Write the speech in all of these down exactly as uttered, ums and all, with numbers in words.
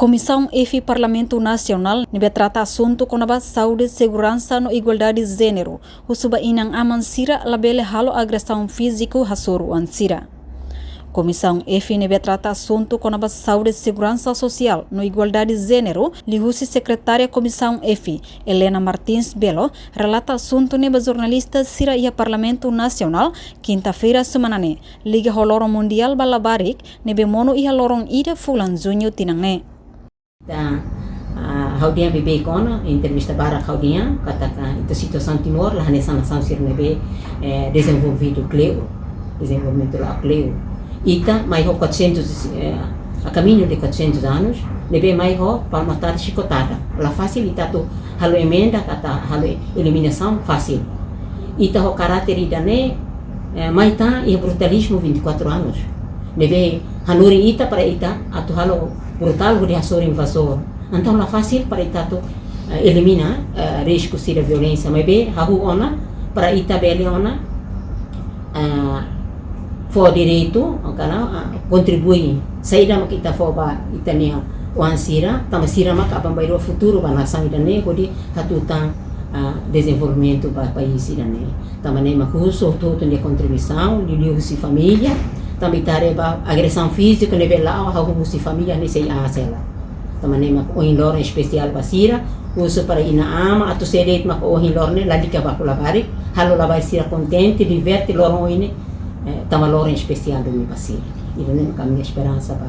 Komisaun F Parlamentu Nasionál ne'ebé trata asuntu kona-ba saúde, seguransa no igualdade jéneru husu ba inan-aman sira labele halo agresaun fíziku hasoru oan sira. Komisaun F ne'ebé trata asuntu kona-ba saúde, seguransa sosiál no igualdade jéneru, liuhusi sekretária Komisaun F, Helena Martins Belo, relata asuntu ne'e ba jornalista sira iha Parlamentu Nasionál, kinta-feira semana ne'e, liga ho loron mundiál ba labarik ne'ebé monu iha loron ida fulan Juñu tinan ne'e. Ita, ah, ha'u dehan beibeik ona, entrevista barak ha'u dehan, katak ita situasaun Timor la hanesan nasaun sira ne'ebé, eh, dezenvolvidu kleur, dezenvolvimentu la'o kleur. Ita mai ho quatrocentos, eh, a caminho de quatrocentos anos, ne'ebé mai ho palmatória, chicotada. La fasil ita atu halo emenda, katak halo eliminasaun fasil. Ita ho karáter ida-ne'e, eh, mai tan iha brutalizmu vinte e quatro anos. Ne'ebé hanorin ita para ita atu halo brutál hodi hasoru invazór. Entaun la fasil para ita atu, eh, elimina, eh, risku sira violénsia. Maibé hahú ona para ita bele ona, eh, fó direitu, ou kana, eh, kontribui. Saida mak ita fó ba ita-nia oan sira, tanba sira mak aban-bainrua futuru ba nasaun ida-ne'e hodi hatutan, eh, dezenvolvimentu ba país ida-ne'e. Tanba ne'e mak husu hotu-hotu nia kontribuisaun, liuliu husi família, tanba ita haree ba agresaun fíziku ne'ebé la'o hahú husi família ne'e sei asela. Tanba ne'e mak ohin loron espesiál ba sira, husu para inan-aman atu sé de'it mak ohin loron ne'e lalika baku labarik, halo labarik sira kontente, diverte loron ohin ne'e, eh, tanba loron espesiál duni ba sira. Ida-ne'e mak ami-nia esperansa ba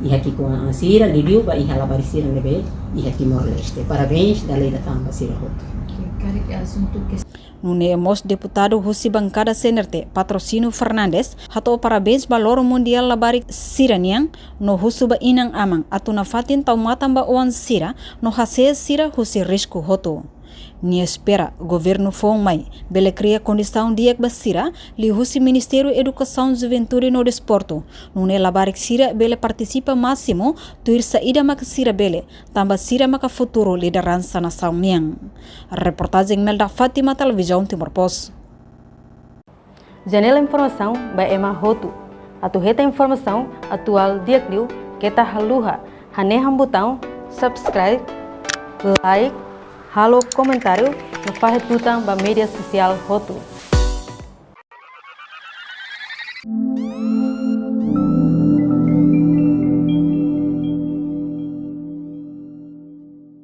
iha ki'ikoan sira, liuliu ba iha labarik sira ne'ebé iha Timor-Leste. Parabéns, dala ida tan ba sira hotu. Karik asuntu ke Nune'e mós deputadu husi bankada C N R T, Patrocínio Fernandes, hato'o parabéns ba loron mundiál labarik sira-nian, no husu ba inan-aman atu nafatin tau matan ba oan sira, no hase'e sira husi risku hotu. Nia espera governu foun mai bele kria kondisaun di'ak ba sira, liuhusi Ministériu Edukasaun, Juventude no Desportu, nune'e labarik sira bele partisipa másimu tuir saida maka sira bele, tanba sira maka futuru lideransa nasaun nian. Reportajen Imelda Fátima, Televizaun Timor Post. Janela informasaun ba ema hotu. Atu hetan informasaun atuál di'ak liu, keta haluha hanehan butaun subscribe, like, halo komentáriu, no fahe tutan ba média sosiál hotu.